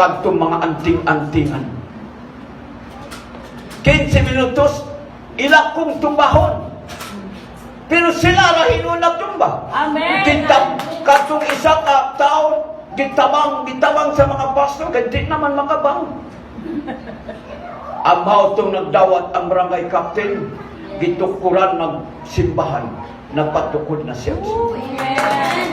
Kadtong mga anting-antingan. 15 minutos, ila kong tumbahon. Pero sila ra hinuon nagtumba. Amen. Kita katong isa ka taon, gitabang gitabang sa mga pastor kay di naman makabangon. Ang mao tong nagdawat ang barangay captain, gitukuran nagsimbahan, nagpatukod na siya. Amen.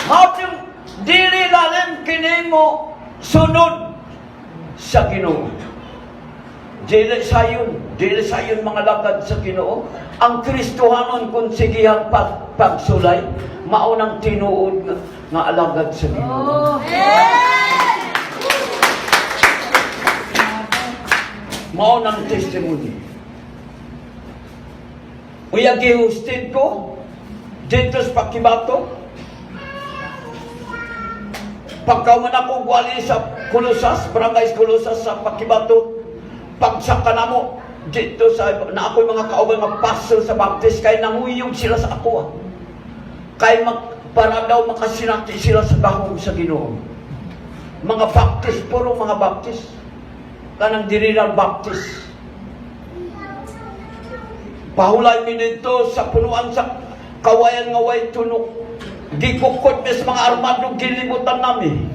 Mao tong dili lalim kini mo sunod sa Ginoo. Dili sayon mga lagad sa Ginoo. Ang Kristohanon kung sigihan pagsulay, mao nang tinuod nga alagad sa Ginoo. Oh. Mao nang testimony. Uya gihustin ko dito sa Paquibato. Pagkauman ako gwali sa Kulusas, barangay Kulusas sa Paquibato, pagsaka namo dito sa na ako'y mga kauban mga pastor sa Baptist kay nanguyog sila sa ako. Kay para daw makasinati sila sa gahom sa Ginoo. Mga Baptist, puro mga Baptist. Kanang diri lang Baptist. Pahulay mi dito sa punuan sa kawayan nga way tunok. Gikukod mi sa mga armado, gilibutan nami.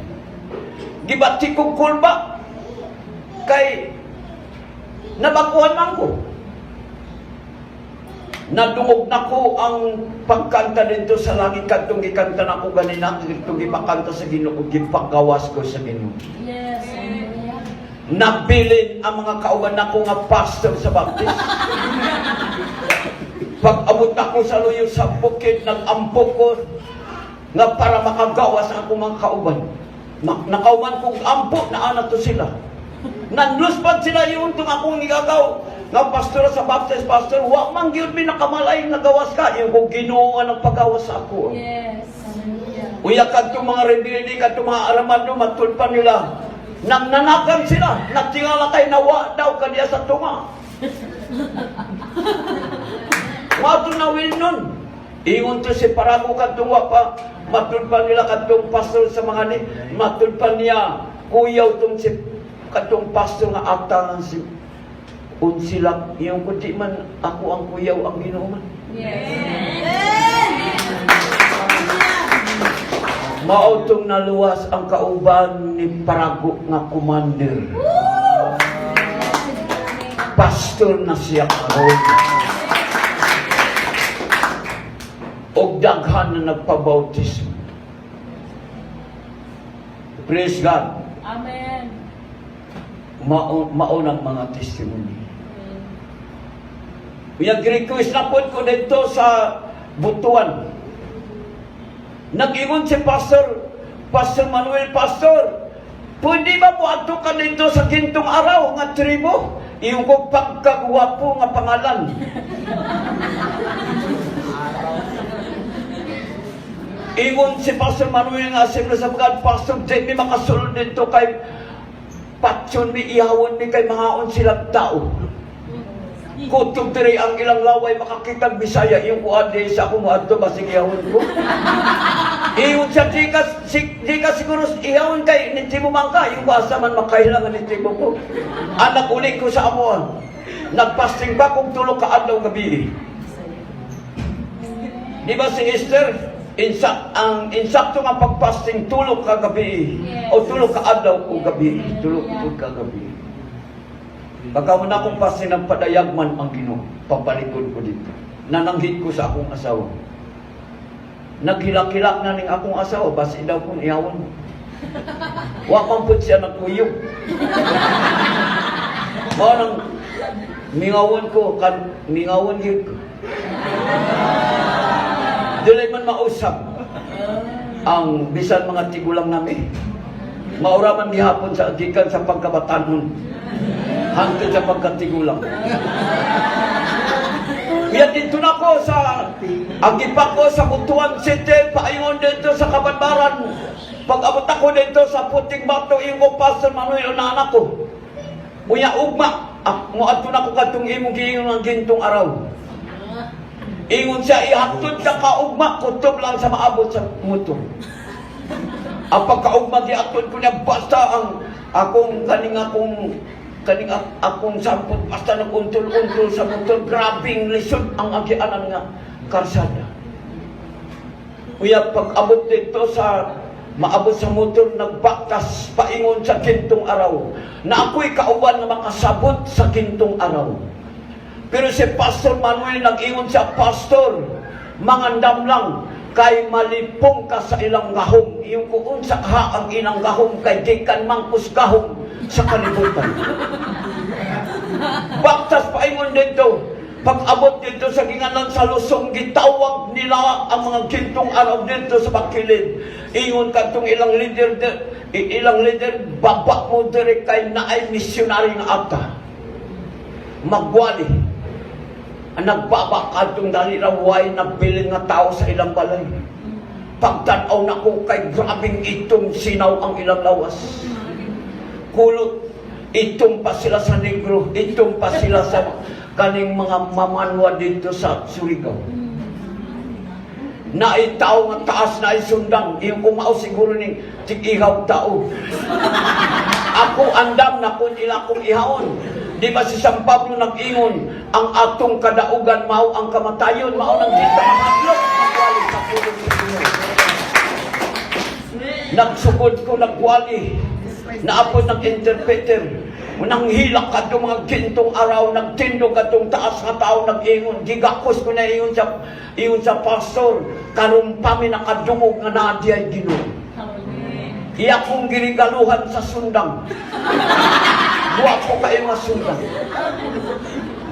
Gibati kong kulba. Kay nabaguhan man ko. Nadungog na ko ang pagkanta dito sa langit kadtong gikanta na ko ganina, kadtong gipakanta sa Ginoo, gipagawas ko sa Ginoo. Yes. Hallelujah. Nabilin ang mga kauban nako nga pastor sa Baptist. Pag abot ako sa luyo sa bukid, nag-ampo ko nga para makagawas ang akong mga kauban. Nakauban kong ampo na ana to sila. Nanlusbad sila yun itong akong igagaw. Nga pastor sa Baptist, pastor, wa man gyud mi nakamalay nga gawas ka. Yung kong Ginoo nga nagpagawas sa ako. Yes. Hallelujah. Uya kadtong mga rebelde, kadtong mga aramado, matud pa nila. Nang nanagan sila, nagtingala kay nawa daw kaniya sa tunga. Mato na will nun. Ingon to si Parago kadtong wa pa, matud pa nila kadtong pastor sa mga ni, matud pa niya, kuyaw tong si kadtong pastor nga akta ng si unsilak, yung kundi man ako ang kuyaw ang Ginoo man. Yes. Mao tong naluwas ang kauban ni Parago nga commander. Pastor na siya karon. Og daghan na nagpabautismo. Praise God. Amen. Mao ng mga testimony. Uya request na po ko dito sa Butuan. Nag-ingon si Pastor, Pastor Manuel, "Pastor, pwede ba mo adto ka dito sa Gintong Araw nga tribo?" Iyong kong pagkagwapo nga pangalan. Ingon si Pastor Manuel nga Assembly of God, "Pastor, di mi makasulod dito kay patyon mi, ihawon mi kay mahaon silang tao. Kutob diri ang ilang laway makakitang Bisaya." Yung kuan di sa ako moadto basig ihawon ko. Ingon siya, di ka siguro ihawon kay nitibo man ka." Yung asa man makailangan nitibo ko. Anak uli ko sa amuan. Nagpasting ba kung 3 ka adlaw gabi. Di ba si Esther, ang insakto nga pagpasting 3 ka gabi. Yes. O 3 ka adlaw o gabi. 3 ka gabi. Pagka mo na akong fasting ng padayag man ang Ginoo, papalikod ko dito. Nananghit ko sa akong asawa. Naghilak-hilak na ning akong asawa, basi daw kong iyawan. Wa man pud siya nagkuyog. Mao nang mingawon ko, kan mingawon gyud ko. Dili man mausap ang bisan mga tigulang nami. Maura man gihapon sa gikan sa pagkabatanon hangtod sa pagkatigulang. Kaya dito na ko sa agipa ko sa Butuan City, paingon dito sa Kabanbaran. Pag abot ako dito sa Puting Bato, yung ko Pastor Manuel na anak ko. Uya ugma, moadto na ko kadtong imong giingon ang Gintong Araw. Ingon siya, ihatod ka kaugma, kutob lang sa maabot sa motor. Ang pagkaugma giaton ko niya, basta ang akong kaning akong kaning akong sampot, basta nag-untol-untol sa motor, grabing lisod ang agianan nga karsada. Uya, pag abot dito sa maabot sa motor, nagbaktas paingon sa Gintong Araw na ako'y kauban nga makasabot sa Gintong Araw. Pero si Pastor Manuel, nag-ingon siya, "Pastor, mangandam lang kay malipong ka sa ilang gahom." Iyong kuun sa ka ang ilang gahom kay gikan mangkus gahom sa kalibutan. Baktas paingon dito. Pag abot dito sa ginganan sa Lusong, gitawag nila ang mga Gintong Araw dito sa bakilid. Ingon kadtong ilang leader, ilang leader, "Baba mo dire kay naay missionary nga ata." Magwali. Ang nagbaba kadtong dali ra, way nagbilin nga tao sa ilang balay. Pagtanaw nako kay grabing itom sinaw ang ilang lawas. Kulot, itom pa sila sa negro, itom pa sila sa kaning mga mamanwa dito sa Surigao. Naay tao nga taas na sundang, iyong kumao siguro ning tig-ihaw tao. Ako andam na kung ila kong ihawon. Di ba si San Pablo nag-ingon, ang atong kadaugan mao ang kamatayon, mao nang di ta mahadlok magwali sa pulong sa Ginoo. Nagsugod ko nagwali. Naapod ng interpreter. Nang hilak kadtong mga Gintong Araw, nagtindog kadtong taas nga tao, nag-ingon. Gigakos ko na ingon sa pastor, karon pa mi nakadungog nga naa diay Ginoo. Iya kong girigaluhan sa sundang. Buwa ko kayo nga sundang.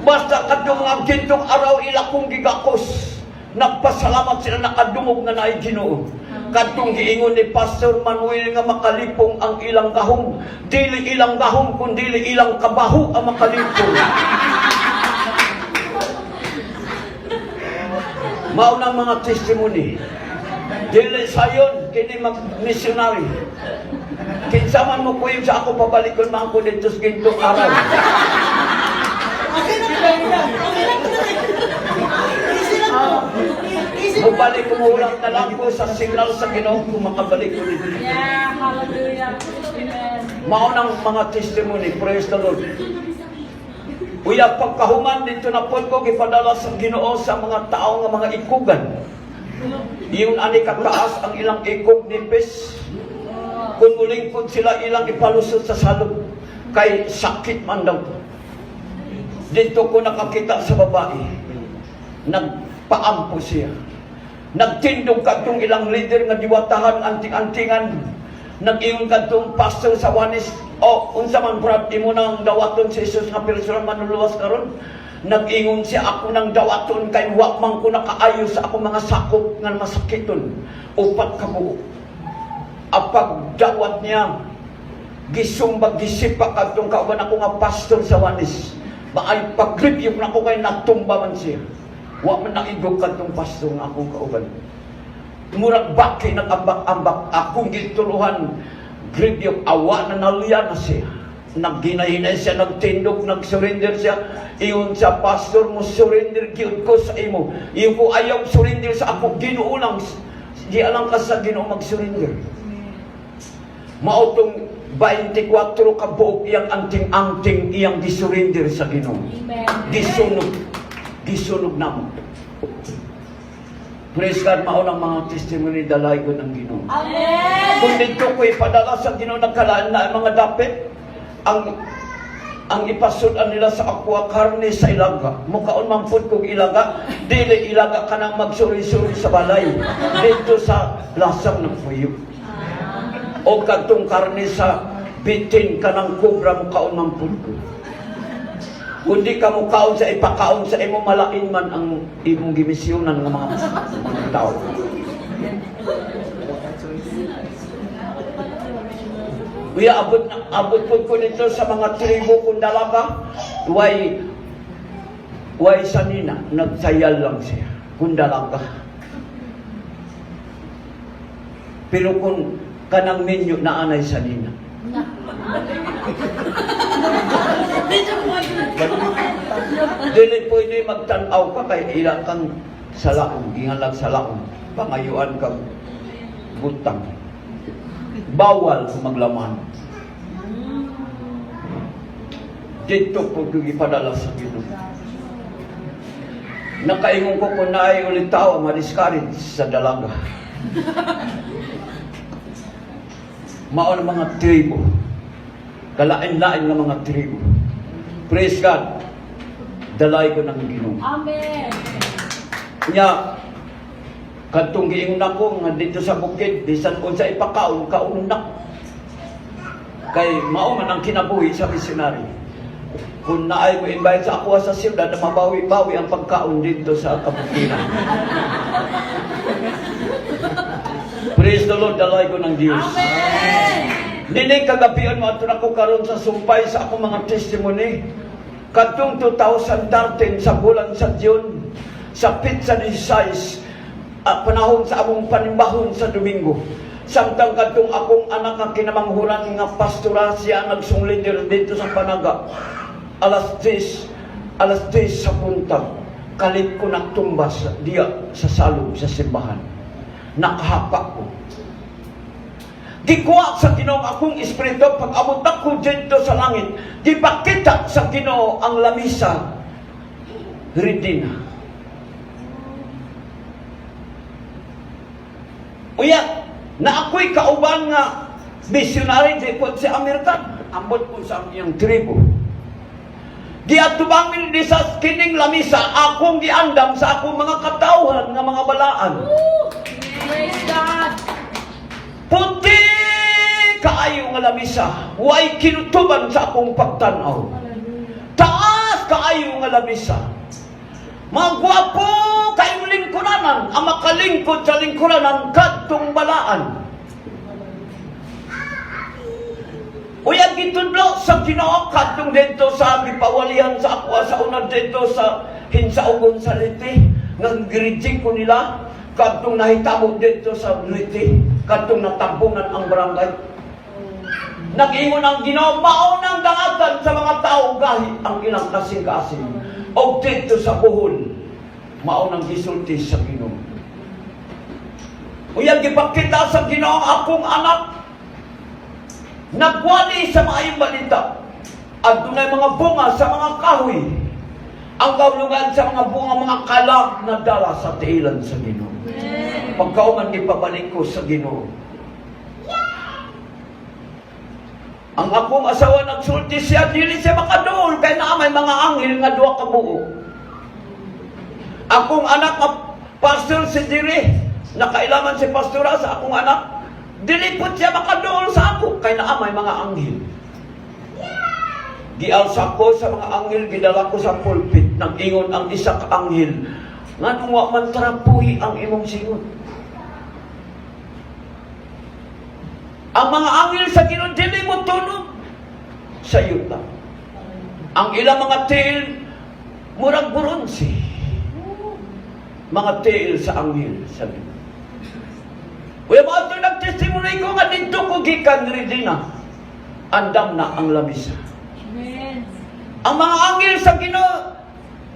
Basta kadtong mga Gintong Araw, ila kong gigakos. Nagpasalamat sila nakadungog nga naay Ginoo. Kadtong giingon ni Pastor Manuel nga makalipong ang ilang gahom. Dili ilang gahom, kundi ilang kabaho ang makalipong. Mao nang mga testimony. Dili sayon kini mag-missionary. Kinsa man mo kuyog sa ako, pabalikon man ko dito sa Gintong Araw. Okay lang po. Okay lang po. Easy lang po. Easy lang. Mubalik ko, muhulat na lang ko sa signal sa Ginoo kung makabalik ko dito. Yeah, hallelujah. Amen. Mao nang mga testimony, praise the Lord. Uya, pagkahuman dito na po ko gipadala sa Ginoo sa mga tao nga mga ikugan. Iyon ani kataas ang ilang ikog nipis. Kung mulingkod sila, ilang ipalusot sa salog kay sakit man daw. Dito ko nakakita sa babae. Nagpaampo siya. Nagtindog kadtong ilang leader nga diwatahan anting-antingan. Nag-ingon kadtong pastor sa Wanis, "O, unsa man, brad, imo nang dawaton si Jesus nga personal manluluwas karon?" Nag-ingon siya, "Ako nang dawaton kay wa man ko nakaayo sa ako mga sakop nga masakiton. 4 ka buok." Apag dawat niya, gisumbag, gisipa kadtong kauban ako nga pastor sa Wanis. Maay pag-review na ko kay natumba man siya. Wa man naigog kadtong pastor nga akong kauban. Murag baki nag-ambak-ambak akong gituruhan review, awa na naluya na siya. Naghinay-hinay siya, nagtindog, nag-surrender siya. Iyon sa pastor mo, "Surrender gyud ko sa imo." Iyon ko, "Ayaw surrender sa ako, Ginoo lang." Di alang ka sa Ginoo mag-surrender. Mao tong 24 ka buok iyang anting-anting iyang gisurrender sa Ginoo. Amen. Gisunog. Gisunog namo. Praise God, mao lang mga testimony dalay ko ng Ginoo. Amen. Kung dito ko ipadala sa Ginoo, nagkalaan na ang mga dapit, ang ipasud-an nila sa ako karne sa ilaga. Mukaon man pud kog ilaga, dili ilaga kanang magsuri-suri sa balay. Dito sa lasang ng puyo. O kadtong karne sa bitin kanang kobra, mukaon man pud ko. Kundi ka mukaon sa ipakaon sa imo, malain man ang imong gimisyonan nga mga tao. Kuya, abot na abot po ko nito sa mga tribo kung dalaga. Way sanina, nagsayal lang siya kung dalaga. Pero kung kanang ninyo na anay sanina. Dili pwede magtanaw ka kay ila kang salaong, gingalag salaong, pangayuan kang butang. Bawal kung maglaman. Dito po yung ipadala sa Ginoo. Nakaingon ko kung naay ulit tao ma-discourage sa dalaga. Mao ng mga tribo. Kalain-lain nga mga tribo. Praise God. Dalay ko ng Ginoo. Amen. Nya, kadtong giingon ako nga dito sa bukid, bisan unsa ipakaon, kaon na. Kay mao man ang kinabuhi sa misyonary. Kung naay mo invite sa ako sa siyudad, na mabawi-bawi ang pagkaon dito sa kabukiran. Praise the Lord, dalay ko ng Diyos. Amen. Dili kagabion mo ato nako karon sa sumpay sa akong mga testimony. Kadtong 2013 sa bulan sa June, sa petsa 16, panahon sa among panimbahon sa Domingo. Samtang kadtong akong anak ang kinamanghuran nga pastora, siya ang nagsung leader dito sa Panaga. Alas 10, alas 10 sa puntag, kalit ko nagtumbas diya sa salog sa simbahan. Nakahapa ko. Gikuha sa Ginoo ang akong espiritu pag abot ako dito sa langit. Gipakita sa Ginoo ang lamisa. Ready na. Uya, na ako'y kauban nga missionary di po si Amerika. Ambot po sa iyang tribo. Giatubang mi sa kining lamisa akong giandam sa akong mga katawhan nga mga balaan. Praise God. Puti kaayo nga lamisa, way kinutuban sa akong pagtan-aw. Taas kaayo nga lamisa. Mga gwapo kayong lingkuranan, ang makalingkod sa lingkuranan kadtong balaan. Uy, ang gitudlo sa Ginoo kadtong dito sa gipawalihan sa ako sa una dito sa Hinsaugon sa Leyte, nga gireject ko nila kadtong nahitabo dito sa Leyte, kadtong natampungan ang barangay. Nag-ingon ang Ginoo, mao nang dangatan sa mga tao gahi ang ilang kasing-kasing. Og dito sa Bohol, mao nang gisulti sa Ginoo. Uy, ang gipakita sa Ginoo ang akong anak, nagwali sa maayong balita. At dunay mga bunga sa mga kahoy. Ang kaulugan sa mga bunga, mga kalag na dala sa tiilan sa Ginoo. Pagkauman ipabalik ko sa Ginoo. Ang akong asawa nagsulti siya, dili siya makaduol kay naa may mga anghel nga duha ka buo. Akong anak nga pastor si Diri, nakailaman si pastora sa akong anak, dili po siya makaduol sa ako kay naa may mga anghel. Gialsa ko sa mga anghel, gidala ko sa pulpit, nag-ingon ang isa ka anghel, nganong wa man trapuhi ang imong singot? Ang mga anghel sa Ginoo dili mo tunog sa yuta. Ang ilang mga tiil murag bronse. Mga tiil sa anghel sa Ginoo. Uy, mga ito nagtestimony ko nga dito ko gikan Regina. Andam na ang lamisa. Amen. Ang mga anghel sa Ginoo,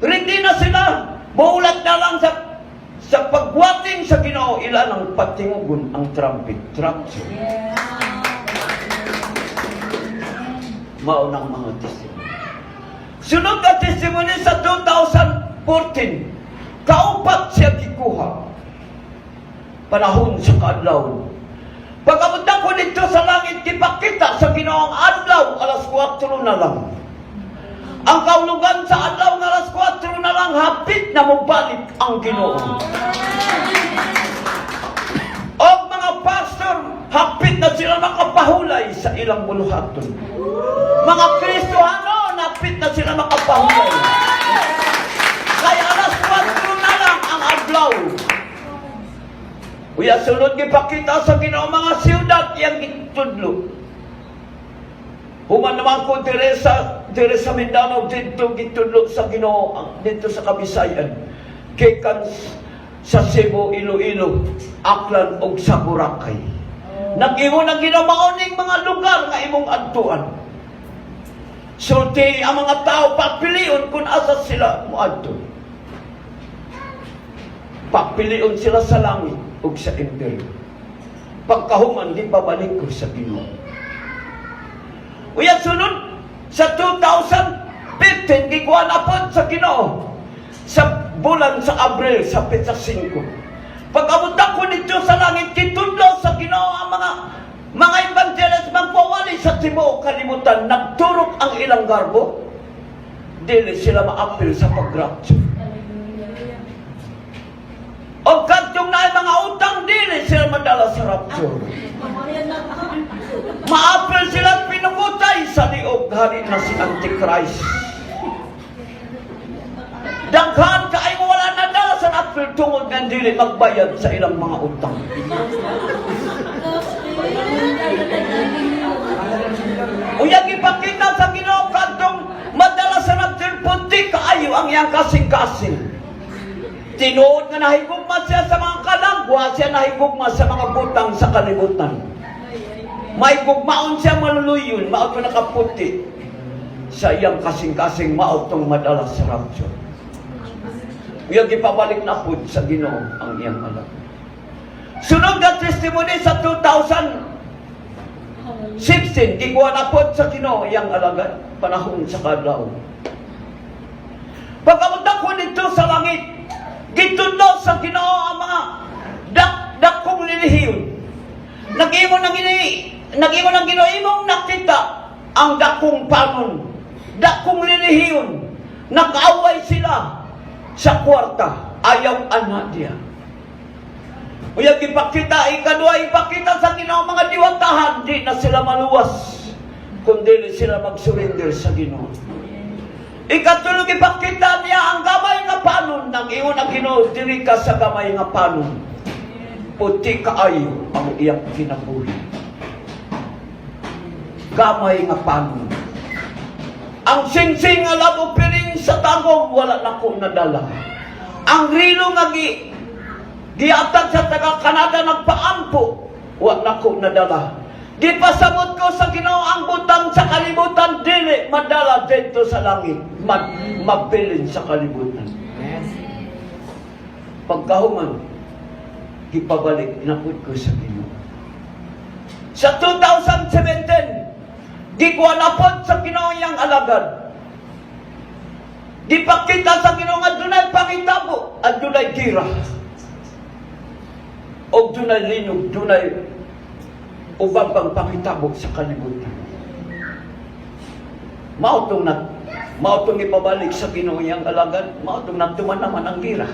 ready na sila. Buulat na lang sa pagwating sa Ginoo, ilan ang patingugon ang trumpet. Trumpet. Yeah. Mao ng mga testimony. Sunod na testimony sa 2014, kaupat siya gikuha. Panahon sa kaadlaw. Pag-abot ko dito sa langit, gipakita sa Ginoo ang adlaw, alas 4 na lang. Ang kaulugan sa adlaw nga alas 4 na lang, hapit na mobalik ang Ginoo. Og mga pastor, hapit na sila makapahulay sa ilang buluhaton. Mga Kristohano, hapit na sila makapahulay. Kaya alas 4 na lang ang adlaw. Uya, sunod gipakita sa Ginoo mga siyudad iyang gitudlo. Human naman ko dire sa Mindanao dito gitudlo sa Ginoo dito sa Kabisayan. Gikan sa Cebu, Iloilo, Aklan ug sa Boracay. Nag-ingon ang Ginoo, mao ning mga lugar nga imong adtuan. Sulti ang mga tao papilion kung asa sila moadto. Papilion sila sa langit ug sa impyerno. Pagkahuman, gipabalik ko sa Ginoo. Uya, sunod sa 2015, gikuha na po sa Ginoo sa bulan sa Abril, sa petsa 5. Pag-abot ako dito sa langit, gitudlo sa Ginoo ang mga evangelist magpawali sa tibuok kalibutan, nagturok ang ilang garbo, dili sila maapil sa pag-rapture. Hallelujah. O kadtong na mga utang, dili sila madala sa rapture. Maapil sila at pinukutay sa liog, hari na si Antichrist. Daghan kaayo wala nadala sa rapture tungod nga dili magbayad sa ilang mga utang. Uya, gipakita sa Ginoo kadtong madala sa rapture, puti kaayo ang iyang kasing-kasing. Tinuod nga nahigugma siya sa mga kalag, wa siya nahigugma sa mga butang sa kalibutan. May gugmaon siya maluluyon, mao to nakaputi sa iyang kasing-kasing, mao tong madala sa rapture. Uya, gipabalik na po sa Ginoo ang iyang anak. Sunod na testimony, sa 2016, gikuha na po sa Ginoo iyang alagad, panahon sa kadlaw. Pag-abot ko dito sa langit, gitudlo sa Ginoo ang mga dakong relihiyon. Nag-ingon ng Ginoo, "Imong nakita ang dakong panon, dakong relihiyon. Nag-away sila sa kwarta. Ayaw ana diya." Uya, ipakita, ikaduha, ipakita sa Ginoo mga diwatahan, di na sila maluwas kung dili sila mag-surrender sa Ginoo. Ikatulo, ipakita niya ang gamay nga panon. Nang ingon ang Ginoo, "Diri ka sa gamay nga panon." Puti kaayo ang iyang kinabuhi. Gamay nga panon. Ang singsing nga love offering sa Tagum, wala na ko nadala. Ang rilo nga giatag sa taga Canada nagpaampo, wala na ko nadala. Gipasabot ko sa Ginoo, ang butang sa kalibutan dili madala dito sa langit, mabilin sa kalibutan. Pagkahuman, gipabalik na pud ko sa Ginoo. Sa 2017, gikuha na pod sa Ginoo iyang alagad. Gipakita sa Ginoo nga dunay pangitabo at dunay gira. O dunay linog, dunay ubang pang pangitabo sa kalibutan. Mao tong ipabalik sa Ginoo iyang alagad, mao tong natuman naman ang gira.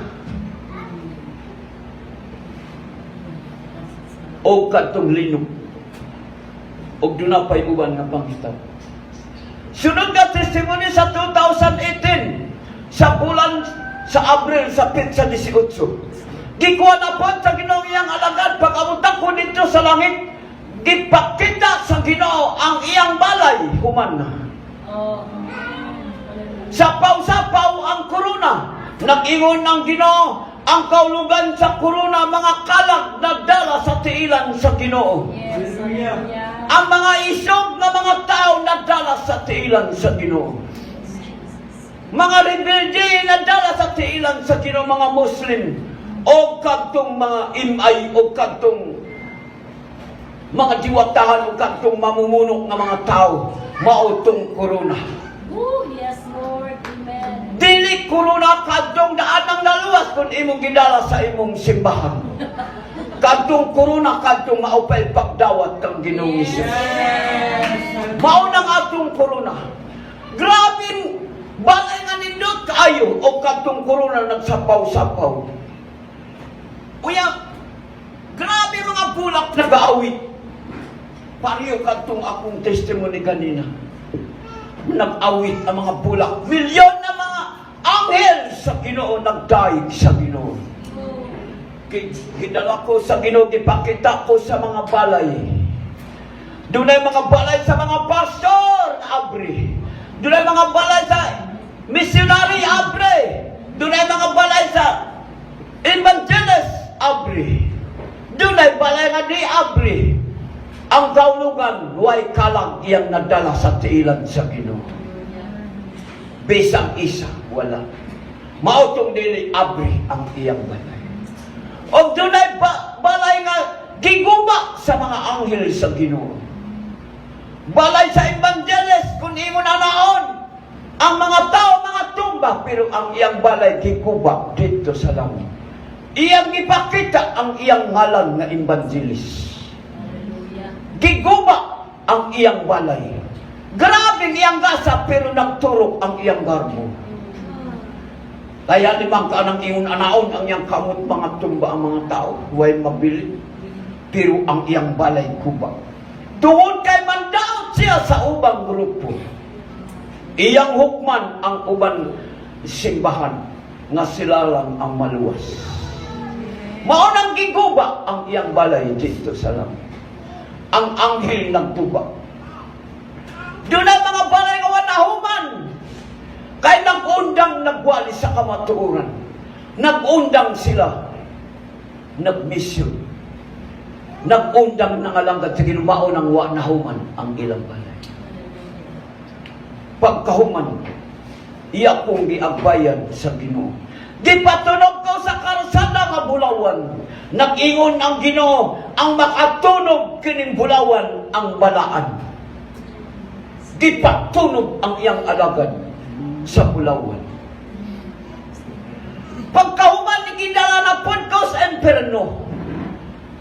O kadtong linog. Og duna pa'y uban nga pangitabo. Sunod nga testimony, sa 2018, sa bulan sa Abril, sa petsa 18. Gikuha na po sa Ginoo iyang alagad. Pag-abot ko dito sa langit, gipakita sa Ginoo ang iyang balay human na. Oh. Sapaw-sapaw ang korona. Nag-ingon ng Ginoo, ang kaulugan sa korona, mga kalag na dala sa tiilan sa Ginoo. Yes. Hallelujah. Hallelujah. Ang mga isog nga mga tao na dala sa tiilan sa Ginoo. Mga rebelde na dala sa tiilan sa Ginoo, mga Muslim o kadtong mga MI o kadtong mga diwatahan o kadtong mamumuno nga mga tao, mao tong korona. Ooh, yes, Lord. Amen. Dili korona kadtong daan ang naluwas kung imong gidala sa imong simbahan. Kadtong korona kadtong maupay pagdawat kang Ginoong Hesus. Mao nang atong korona. Grabe balay nga nindot kaayo o kadtong korona nagsapaw-sapaw. Uya, grabe mga bulak nagaawit. Pareho kadtong akong testimony kanina. Nag-awit ang mga bulak. Milyon na mga anghel sa Ginoo nagdaig sa Ginoo. Gidala ko sa Ginoo, gipakita ko sa mga balay. Dunay mga balay sa mga pastor, abri. Dunay mga balay sa missionary, abre. Dunay mga balay sa evangelist, abri. Dunay balay nga di abri. Ang kaulugan, way kalag iyang nadala sa tiilan sa Ginoo. Bisang isa, wala. Mao tong dili abri ang iyang balay. Og dunay balay nga Giguba sa mga anghel sa Ginoo. Balay sa Evangelist, kung ingon anaon, ang mga tao, mga tumba, pero ang iyang balay giguba dito sa langit. Iyang ipakita ang iyang ngalan nga Evangelist. Hallelujah. Giguba ang iyang balay. Grabe ang iyang gasa, pero nagturok ang iyang garbo. Kaya limang ka ng ingon anaon ang iyang kamot, mga tumba ang mga tao, way mabili. Pero ang iyang balay guba. Tungod kay mandaot siya sa ubang grupo. Iyang hukman ang uban simbahan nga sila lang ang maluwas. Mao nang giguba ang iyang balay dito sa langit. Ang anghel nagtuba. Doon ang mga balay nga wala human. Kay nag-undang nagwali sa kamatuoran. Nag-undang sila. Nag-mission. Nag-undang nangalangad sa Ginoo, mao nang wa nahuman ang ilang balay. Pagkahuman, iya kong giagbayan sa Ginoo. Gipatunog ko sa karsada nga bulawan. Nag-ingon ang Ginoo, ang makatunog kining bulawan ang balaan. Gipatunog ang iyang alagad sa bulawan. Pagkahuman, gidala na pod ko sa imperno.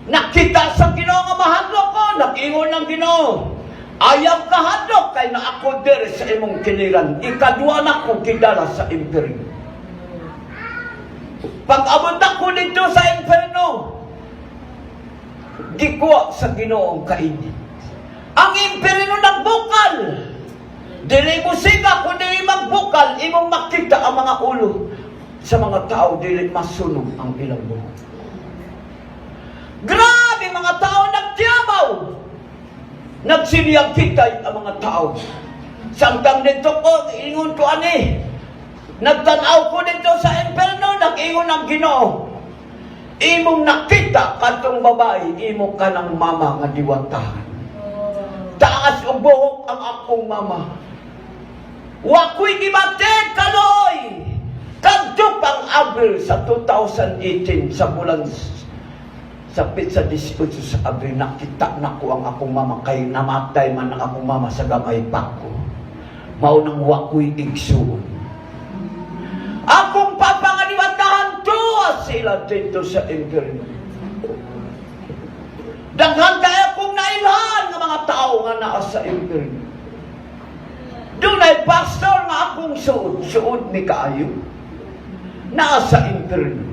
Nakita sa Ginoo nga mahadlok ko, nag-ingon ang Ginoo. Ayaw kahadlok kay naa ko diri sa imong kiliran. Ikaduha na ko gidala sa imperno. Pag abot ako dito sa imperno, gikuha sa Ginoo ang kainit. Ang imperno nagbukal. Dili mo siga kung dili magbukal, imong makita ang mga ulo sa mga tao, dili masunog ang ilang buhok. Grabe, mga tao nagtiyabaw. Nagsiniyag kitay ang mga tao. Samtang dito ko, ingon ko ani. Nagtanaw ko dito sa imperno, nag-ingon ang Ginoo. Imong nakita kadtong babae, imo ka ng mama nga diwatahan. Oh. Taas og buhok ang akong mama. Wa ko'y gibati kaloy. Kadto pang Abril sa 2018, sa bulan sa petsa 18 sa Abril, nakita nako ang akong mama kay namatay man ang akong mama sa gamay pa ko. Mao nang wa ko'y igsuon. Akong papa nga diwatahan, tuwa sila dito sa impyerno. Daghan kaya kong nailhan nga mga tao nga naa sa impyerno. Dunay pastor nga akong suod, suod ni kaayo. Naa sa impyerno.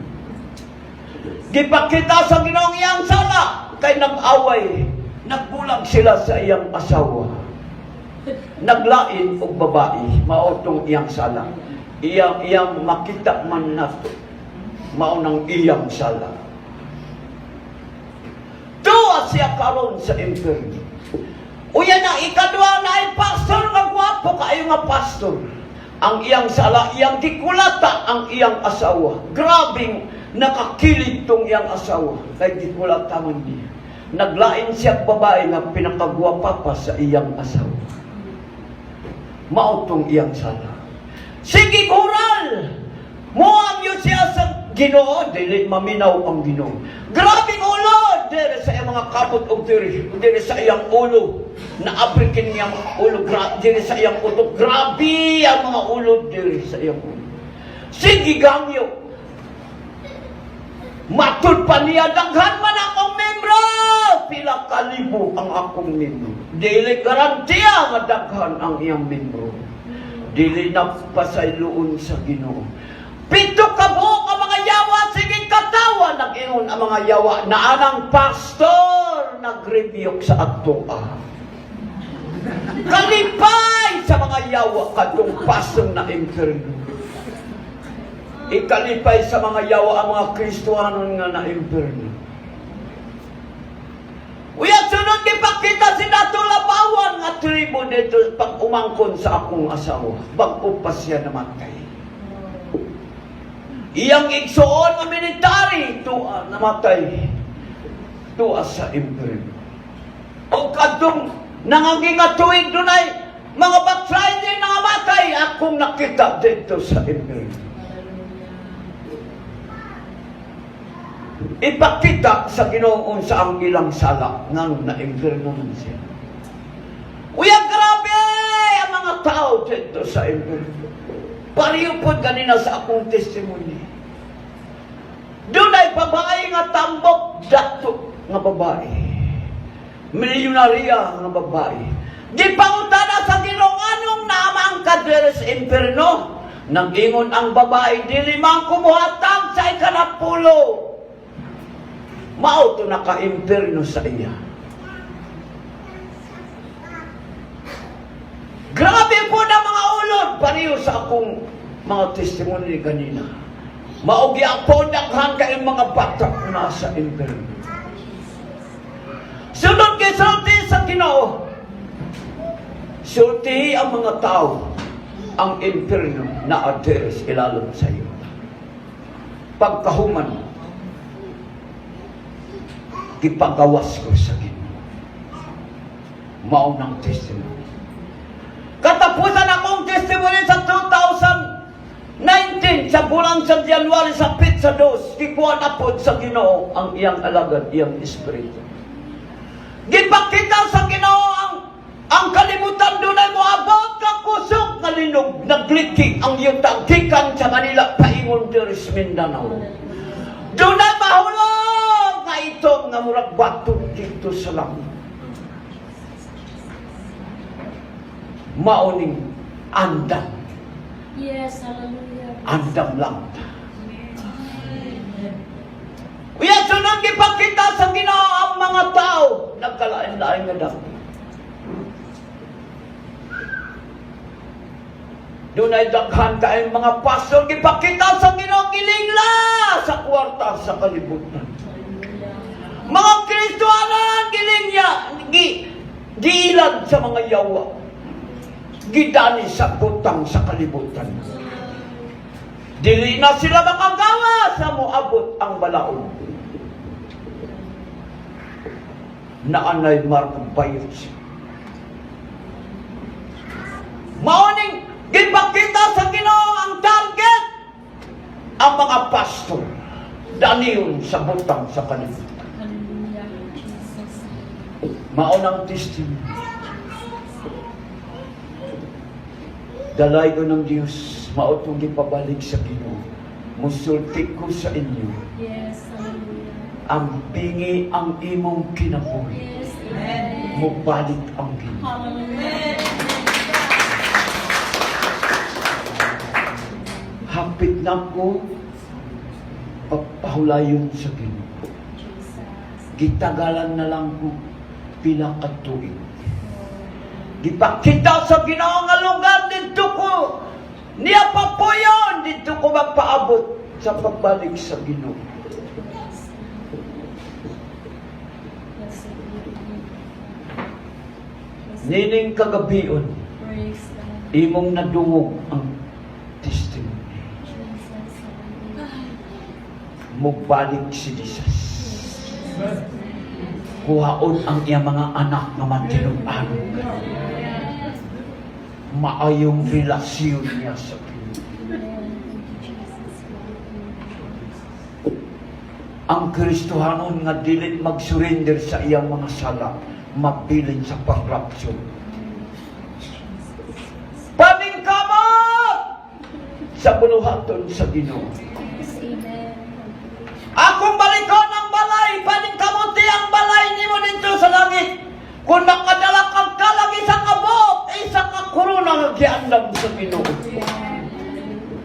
Gipakita sa Ginoong iyang sala kay nag-away, nagbulag sila sa iyang asawa. Naglain og babae, mao tong iyang sala. Iyang iyang makita man nato. Mao nang iyang sala. Tuwa siya karon sa impyerno. Uya na ikaduha na ay pastor nga gwapo kaayo nga pastor. Ang iyang sala, iyang gikulata ang iyang asawa. Grabing nakakilig tong iyang asawa. Kay gikulata man niya. Naglain siya babae nga pinakagwapa pa sa iyang asawa. Mao tong iyang sala. Sige, kural! Muam yun siya sa Ginoo, dili maminaw ang Ginoo. Grabing ulo diri sa iyang mga kamot og diri, diri sa iyang ulo. Naabri kini iyang ulo, diri sa iyang utok. Grabe ang mga ulo diri sa iyang ulo. Sige, gangyo. Matud pa niya, daghan man akong membro. Pila kalibo ang akong membro. Dili garantiya nga daghan ang iyang membro. Dili na pasayloon sa Ginoo. 7 ka buok ang mga yawa, sige katawa, nag-ingon ang mga yawa, na anang pastor nag-rebuke sa atoa. Kalipay sa mga yawa kadtong pastor na imperno. Ikalipay sa mga yawa ang mga Kristohanon nga na imperno. Uya, sunod gipakita si Dato Labawan nga tribo dito pag umangkon sa akong asawa. Bago pa siya namatay. Iyang igsuon nga military, tuwa namatay. Tuwa sa imperno. O kadtong nangagi nga tuig dunay mga backslider na namatay akong nakita dito sa imperno. Hallelujah. Ipakita sa Ginoo unsa ang ilang sala nganong na-impierno man siya. Uya, grabe ang mga tao dito sa impierno. Pareho po ganina sa akong testimony. Dunay babae nga tambok, dato nga babae. Milyonarya nga babae. Gipangutana sa Ginoo, "Anong naamang ka diri sa impierno?" Nag-ingon ang babae, "Dili man ko muhatag sa ikanapulo." Mao to naka-impierno sa iya. Grabe po na mga ulod, pareho sa akong mga testimony kanina. Mao gyapon daghan kayong mga bata na sa impierno. Sunod kay sulti sa Ginoo. Sulti ang mga tao ang impierno na address ilalom sa iyo. Pagkahuman, gipagawas ko sa Ginoo. Mao ng testimony. Katapusan akong testimony sa 2019 sa bulan sa January sa petsa 2, gikuha na po sa Ginoo ang iyang alagad, iyang espiritu. Gipakita sa Ginoo ang kalibutan, dunay moabot ka kusog nga linog, nagliki ang yuta gikan sa Manila paingon diri sa Mindanao. Dunay mahulog nga itom nga murag bato dito sa langit. Mauning andam. Yes, hallelujah. Andam lang. Uya, sunod gipakita sa Ginoo ang mga tao nagkalain-lain nga dako. Dunay daghan kaayong mga pastor, gipakita sa Ginoo gilingla sa kwarta sa kalibutan. Mga Kristohanan gilingya gi giilad sa mga yawa. Gidani sa butang sa kalibutan. Dili na sila makagawa sa moabot ang balaod. Naanay markong bayot siya. Maoning gipakita sa Ginoo ang target ang mga pastor daniyon sa butang sa kalibutan. Hallelujah, Jesus. Mao nang testimony. Dalay ko ng Diyos, mao tong gipabalik sa Ginoo. Musulti ko sa inyo. Yes, hallelujah. Ang bingi ang imong kinabuhi. Yes, amen. Mubalik ang Ginoo. Hallelujah. Hapit na ko pagpahulayon sa Ginoo. Jesus. Gitagalan na lang ko pila ka tuig. Gipakita sa Ginoo nga lugar didto ko niya papuyon, didto ko magpaabot sa pagbalik sa Ginoo. Blessed be your name. Nining kagabion, Praise God. imong nadungog ang testimony. Jesus. Hallelujah. Mubalik si Jesus. Kuhaon ang iyang mga anak nga mantinud-an. Maayong relasyon niya sa Ginoo. Amen. Thank you, Jesus. Ang Kristohanon nga dili mag-surrender sa iyang mga sala, mabilin sa pag-rapture. Paningkamot sa buluhaton sa Ginoo. Yes, amen. Akong balikon ang balay, paningkamuti ang balay nimo dito sa langit. Kung makadala kang kalag isa ka buok, isa ka korona nga giandam sa Ginoo.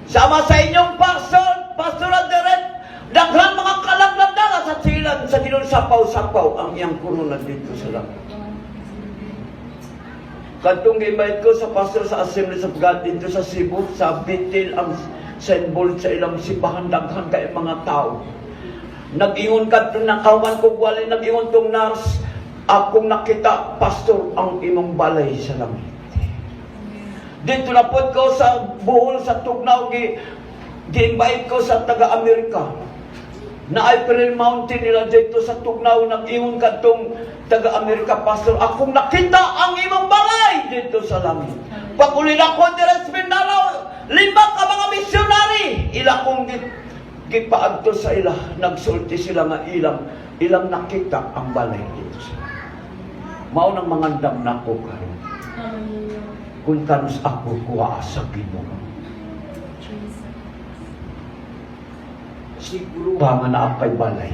Sama sa inyong pastor, Pastor Anderet, daghan mga kalag na dala sa tilan sa Ginoo, sapaw-sapaw ang iyang korona dito sa langit. Katong gibayad ko sa pastor sa Assemblies of God dito sa Cebu, sa Bitil ang symbol sa ilang simbahan, daghan kay mga tao. Nag-ingon kadto nakawan ko wali, nag-ingon tong nurse, akong nakita, pastor, ang imong balay sa langit. Dito na pod ko sa Bohol sa Tugnaw, gi-invite ko sa taga-Amerika. Na ay Pearl Mountain nila dito sa Tugnaw, nag-ingon kadtong taga-Amerika, "Pastor, akong nakita ang imong balay dito sa langit." Pag-uli na ko dire sa Mindanao, lima ka mga misyonary, ila kong Gipaadto sa ila, nagsulti sila nga ilang ilang nakita ang balay Diyos. Mao nang mangandam nako karon. Hallelujah. Kung kanus ako kuha sa Ginoo. Jesus. Siguro ba nga naa kay balay.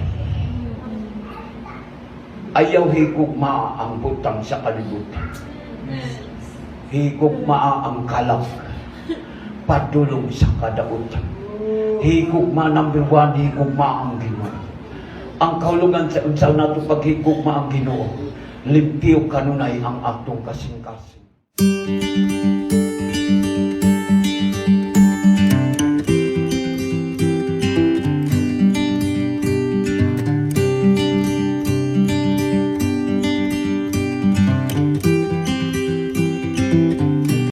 Ayaw higugmaa ang butang sa kalibutan. Higugmaa ang kalak. Padulong sa kadautan. Higugma, number one, higugma ang Ginoo. Ang kahulugan sa unsa nato paghigugma ang Ginoo, limpyo kanunay ang atong kasing-kasing.